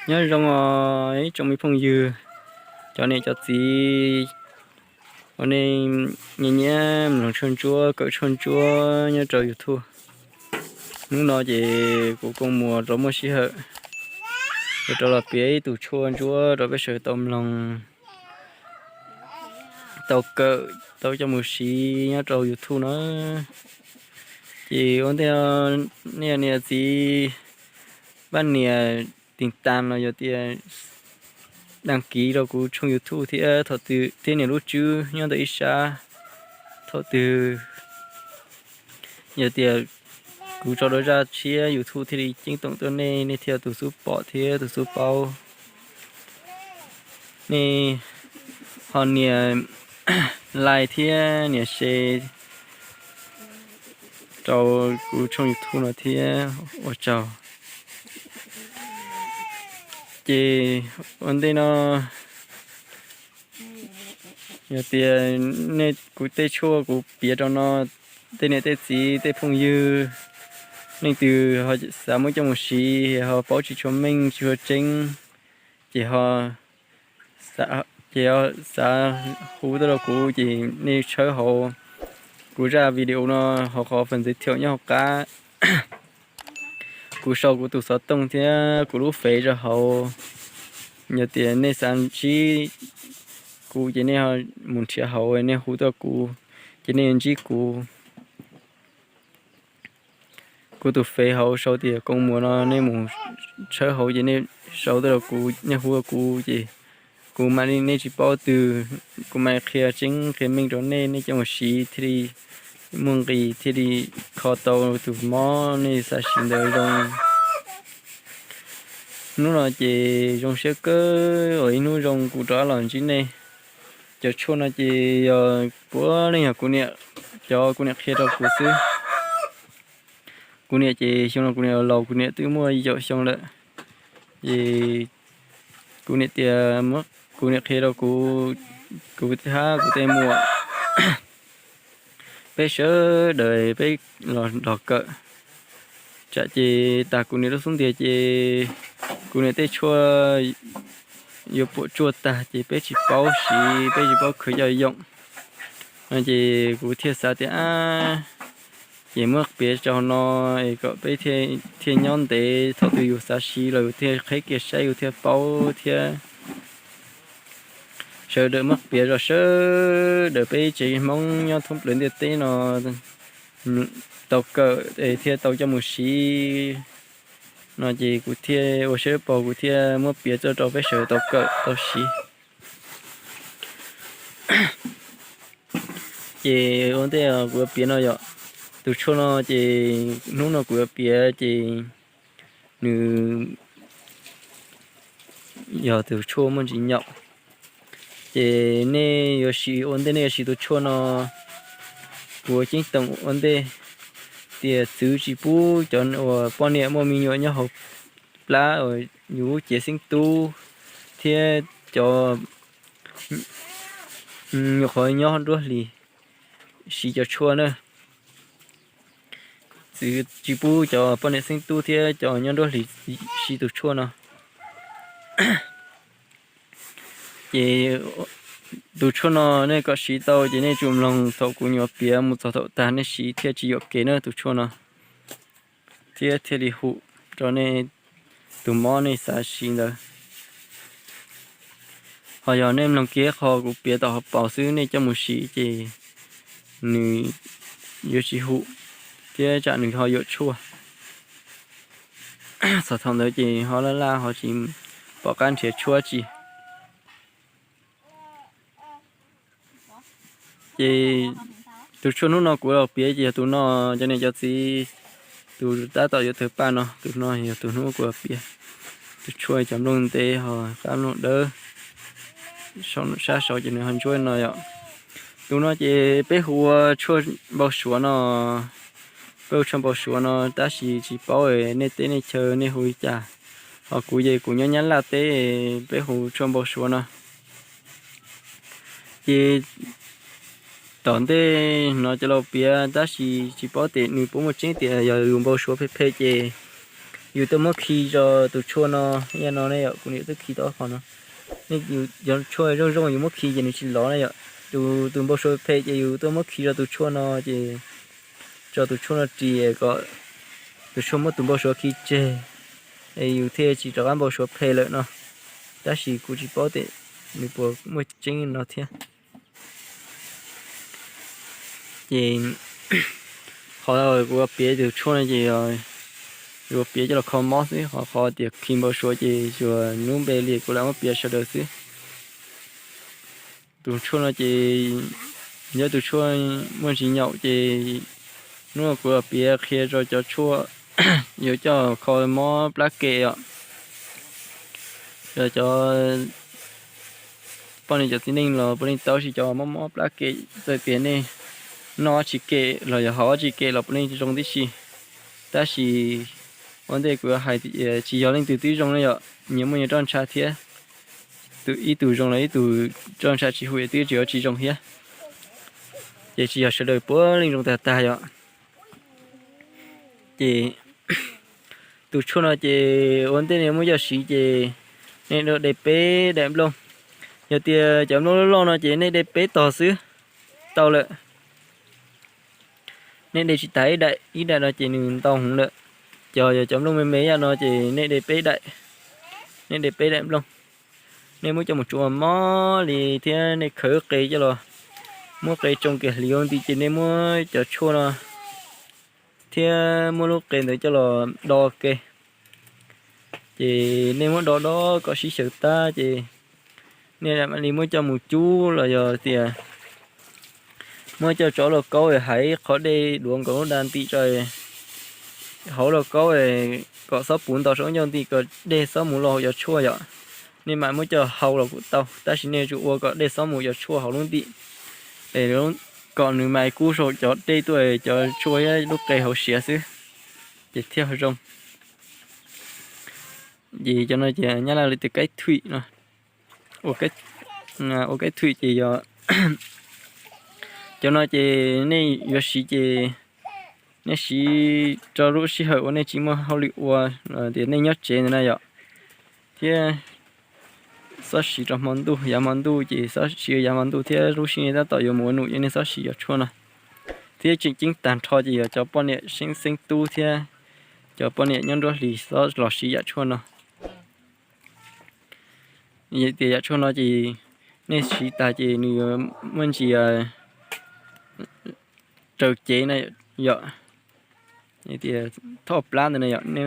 Nyob zoo os ib tsoom me phooj ywg, cov niam cov txiv uas nej nyiam nyiam mloog tshuaj ntsuab, kawm tshuaj ntsuab nyob rau YouTube. Hnub no ces kuv Kooj Muas rov muaj sij hawm, kuv rov los piav ib tug tshuaj ntsuab rau peb sawv tau mloog, tau kawm, tau coj mus siv nyob rau YouTube no. Ces ua ntej nej niam txiv pab nias tiv tas los yog tias đăng ký rau kuv tshooj YouTube thiab thaum twg thiab nias lub tswb nyob ntawm ib sab. Thaum twg yog tias kuv tso dua zaj tshiab YouTube thiaj li ceeb toom tuaj nej, nej thiaj tus xub pom thiab tus xub paub. Nej ho nias like thiab nias share rau kuv tshooj YouTube no thiab ua tsaug. Ces ua ntej no yog tias nej kuv tej tshuaj kuv piav rau no, tej niam tej txiv tej phooj ywg, leej twg ho xav muab coj mus siv ho paub tsis tshua meej tsis tshua tseeb, ces ho, ces ho xav hu tuaj rau kuv ces nej tshawb hauv kuv zaj video no hauv qhov phần giới thiệu nyob hauv qab. Kuv sau kuv tus xov tooj thiab kuv lub fev rau hauv. Yog tias nej xav ntsib kuv ces nej mus nrhiav hauv, nej hu tuaj kuv ces nej ntsib kuv. Kuv tus fev hauv sau tias Kooj Muas no, nej mus tshawb hauv ces nej sau tuaj rau kuv, nej hu rau kuv ces kuv mam li, nej tsis paub twg, kuv mam li qhia tseeb qhia meej rau nej, nej coj mus siv thiaj li muaj nqis thiaj li kho tau tus mob nej xav siv ntawd zoo. Hnub no ces zoo siab kawg uas ib hnub zoo kuv rov los ntsib nej. Cov tshuaj no ces yog puav leej yog kuv niam, cov kuv niam qhia rau kuv xwb. Kuv niam ces xyoo no kuv niam laus, kuv niam twb muaj yim caum xyoo lawm. Ces kuv niam tias, kuv niam qhia rau kuv, kuv hab kuv tej muam, peb sawv daws peb los nrog kawm. Tsam ces tas kuv niam lub xub ntiag ces kuv niam tej tshuaj yuav puam tsuaj tag ces peb tsis paub siv, peb tsis paub khwv coj yoom. No ces kuv thiaj xav tias, ab, ces muab piav tso no es kom peb thiaj nyob ntev, thaum twg yus xav siv los yus thiaj qheb kiag saib yus thiaj paub thiab. Sawv daws muab piav zoj, sawv daws peb tsev Hmoob nyob thoob plaws ntiaj teb no tau kawm es thiaj tau coj mus siv. No ces kuv thiaj ua siab paug, kuv thiaj muab piav tso rau peb sawv daws tau kawm tau siv. Ces ua ntej kuv yuav piav no yog tus tshuaj no ces hnub no kuv yuav piav ces nws yog tus tshuaj muaj ntsis nyaum. Ces nej yuav siv, ua ntej nej yuav siv tus tshuaj no, kuv ceeb toom ua ntej tias txwv tsis pub cov uas poj niam muaj me nyuam nyob hauv plab uas yus lub cev xeeb tub thiab cov nyuam qhuav nyob nruab hlis siv cov tshuaj na. Txwv tsis pub cov poj niam xeeb tub thiab cov nyob nruab hlis siv tus tshuaj no. Ces tus tshuaj no nej kom siv tau ces nej tsum mloog thaum kuv nyuam piav mus txog thaum tag nej siv thiaj tsis yuam kev na tus tshuaj no, thiab thiaj li hum rau nej tus mob nej xav siv ntawd. Ho yog nej mloog kiag qhov kuv piav tom hauv paus xwb nej coj mus siv ces nws yuav tsis hum thiab tsam nws ho yuam tshuaj. Txog thaum ntawd ces ho laj laj ho tsis pom qab nrhiav tshuaj tsi. Ces tus tshuaj hnub no kuv los piav ces yog tus no, cov niam cov txiv, tus tab tom yuav tawg paj no, tus no yog tus hnub kuv los piav. Tus tshuaj cov nplooj ntev ho qab nplooj dawb, sab saud ces nws ho ntsuab no yom. Tus no ces peb hu ua tshuaj npau suav no. Peb hu tshuaj npau suav no tab sis tsis paub nej teb nej chaw nej hu li cas. Ho kuv ces kuv nyob Nyab Laj teb, peb hu tshuaj npau suav no. Ces tom ntej no cov laus piav tab sis tsis paub tias nws puas muaj tseeb, tias yog yus npau suav phem phem ces Yus tuaj muab khi rau tus tshuaj no, yam no ne yom, kuv niam tuaj khi tau qhov no. Nej, yus cov tshuaj zoo zoo yus muab khi ces nws tsis lov na yom. Tus, tus npau suav phem ces yus tuaj muab khi rau tus tshuaj no ces tso tus tshuaj no ris kom tus tshuaj muab tus npau suav khi tseg, es yus thiaj tsis rov qab npau suav phem lawm no. Tab sis kuv tsis paub tias nws puas muaj tseeb no thiab. Ces qhov kuv piav tus tshuaj no ces yuav piav coj los kho mob xwb, qhov, qhov tias khi npau suav ces tsuas hnub npe li kuv lam muab piav sawv daws xwb. Tus tshuaj no ces yog tus tshuaj muaj ntsis nyaum ces hnub no kuv piav qhia rau cov tshuaj yuav coj kho mob plab kem os. Yog cov poj niam cov txiv neej los puav leej tau, sis cov mob mob plab kem txawm tias nej noj tsis kem los yog haus tsis kem los puav leej zoo tib si. Tab sis ua ntej kuv hais tsis yog leej twg twb zoo na yom, nyias muaj nyias roj ntsha thiab. Ib tug zoo los ib tug roj ntsha tsis huv twb tsis yuav tsis zoo thiab. Ces tsis yog sawv daws puav leej zoo tag tag yom. Ces tus tshuaj no ces ua ntej nej muab coj siv ces nej de peb daim nplooj. Yog tias cov nplooj loj loj no ces nej de peb tog xwb tau lawm. Nej de tsis tas ib daim, ib daim no ces nws ntau heev lawm. Cov, yog cov nplooj me me yam no ces nej de peb daim, nej de peb daim nplooj. Nej muab coj mus tsuav mob li thiab nej khawb qe coj los, muab qe tsoo kiag hliv ua nti ces nej muab cov tshuaj no thiab muab lub qe ntawd coj los do ke. Ces nej muab do do kom sib xyaw tag ces nej mam li muab coj mus cub los yog tias muab coj tso hauv lauj kaub hais qhov dej duav nkaus lub da nti tso hauv lauj kaub kom xob puv nto saum ncauj nti kom dej xob mus los hauv cov tshuaj yom. Nej mam muab coj hau los kuj tau, tab sis nej yuav tsum ua kom dej xob mus cov tshuaj hauv lub ntim es kom nws mam kub saum cov dej tuaj cov tshuaj thiab lub qe hauv siav xwb ces thiaj zoo. Ces cov no ces nyab laj lawv tias kaib thuim no, ua kaib thuim ces yog cov no ces nej yuav siv ces nej siv rau lub sij hawm uas nej tsis muaj hauj lwm ua, tias nej nyob tsev ntawd na yom, thiab xob siv rau hmo ntuj, yav hmo ntuj ces xob siv yav hmo ntuj thiab lub sij hawm nej tab tom yuav mus ua num ces nej xob siv cov tshuaj no. Thiab tseem ceeb tag nrho ces yog cov poj niam xeeb xeeb tub thiab cov poj niam nyob nruab hlis xob los siv yam tshuaj no. Tias yam tshuaj no ces nej siv tag ces nws yuav muaj ntsis raws cev na yom. Tias thoj plab ntawd na yom, nej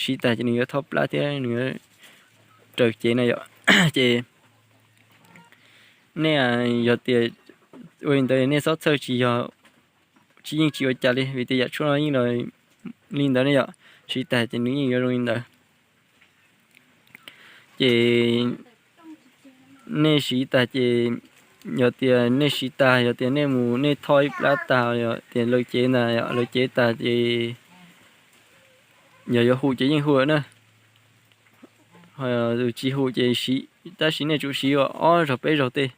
siv tag ces nws yuav thoj plab thiab nws yuav raws cev na yom. Ces nej yog tias ua li ntawd nej xob txhawj tsis yog, tsis yeej tsis ua cas li, vim tias yam tshuaj no yeej li ntawd ne yom, siv tag ces nws yeej yuav zoo li ntawd. Ces nej siv tag ces yog tias nej siv tag, yog tias nej mus nej thoj ib plab tag, yog tias lawv cev ntag, lawv cev tag ces yog yuav hum ces yeej hum na. Tsis hum ces siv, tab sis nej tsum siv ua ob zaug peb zaug tej.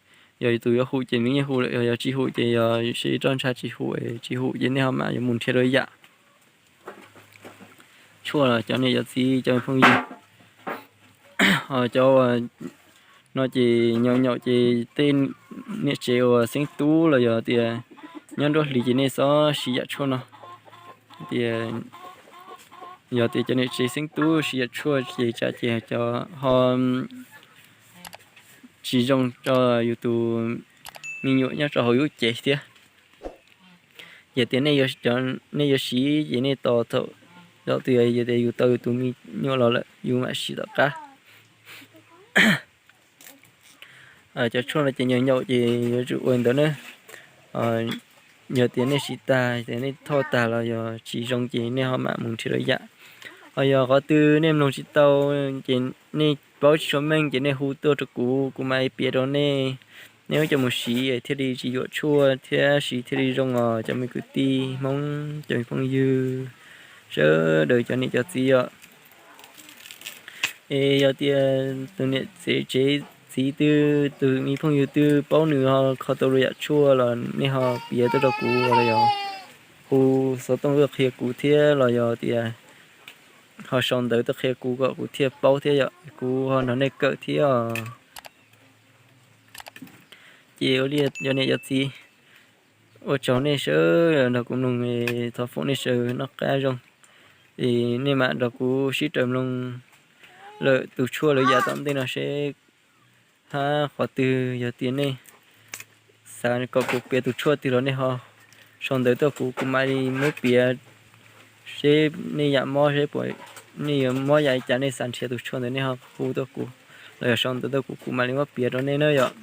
Yog tus yuav hum ces nws yeej hum lawm, yog tsis hum ces yog roj ntsha tsis hum, tsis hum ces nej ho mam yuav mus nrhiav dua yam tshuaj los cov niam cov txiv cov phooj ywg. Ho cov no ces nyaum nyaum ces tej niam tsev uas xeeb tub los yog tias nyob nruab hlis ces nej xob siv yam tshuaj no. Tias yog tias cov niam tsev xeeb tub siv yam tshuaj ces tsam ces cov ho tsis zoo rau yus tus me nyuam nyob rau hauv yus cev thiab. Yog tias nej yuav siv ces nej tos thaum, thaum twg yog tias yus tau yus tus me nyuam los lawm yus mam siv tom qab. Cov tshuaj no ces nyaum nyaum ces yuav tsum ua li ntawd na. Yog tias nej siv tag, nej thoj tag los yog tsis zoo ces nej ho mam mus nrhiav dua yam. Ho yog qhov twg nej mloog tsis tau ces nej paub tsis tshua meej ces nej hu tuaj rau kuv, kuv mam piav rau nej. Nej muab coj mus siv thiaj li tsis yuam tshuaj thiab siv thiaj li zoo os cov me kwv tij Hmoob, cov me phooj ywg, sawv daws cov niam cov txiv os. Es yog tias tus niam tsev txiv twg, tus me phooj ywg twg paub nws ho kho tau dua yam tshuaj los nej ho piav tuaj rau kuv los yog hu xov tooj tuaj qhia kuv thiab los yog tias ho sau ntawv tuaj qhia kuv kom kuv thiaj paub thiab yom, kuv ho nrog nej kawm thiab os. Ces ua li cov niam cov txiv, ua tsaug nej sawv nrog kuv mloog, thov foom nej sawv noj qab zoo. Es nej mam nrog kuv sib raws mloog lawm tus tshuaj lawv yam tom ntej no seb hab qhov twg, yog tias nej xav kom kuv piav tus tshuaj twg los nej ho sau ntawv tuaj kuv, kuv mam li muab piav seb nej yam mob seb puas, nej yuav mob yam li cas, nej xav nrhiav tus tshuaj ntawd nej ho hu tuaj kuv los yog sau ntawv tuaj kuv, kuv mam li muab piav rau nej na yom.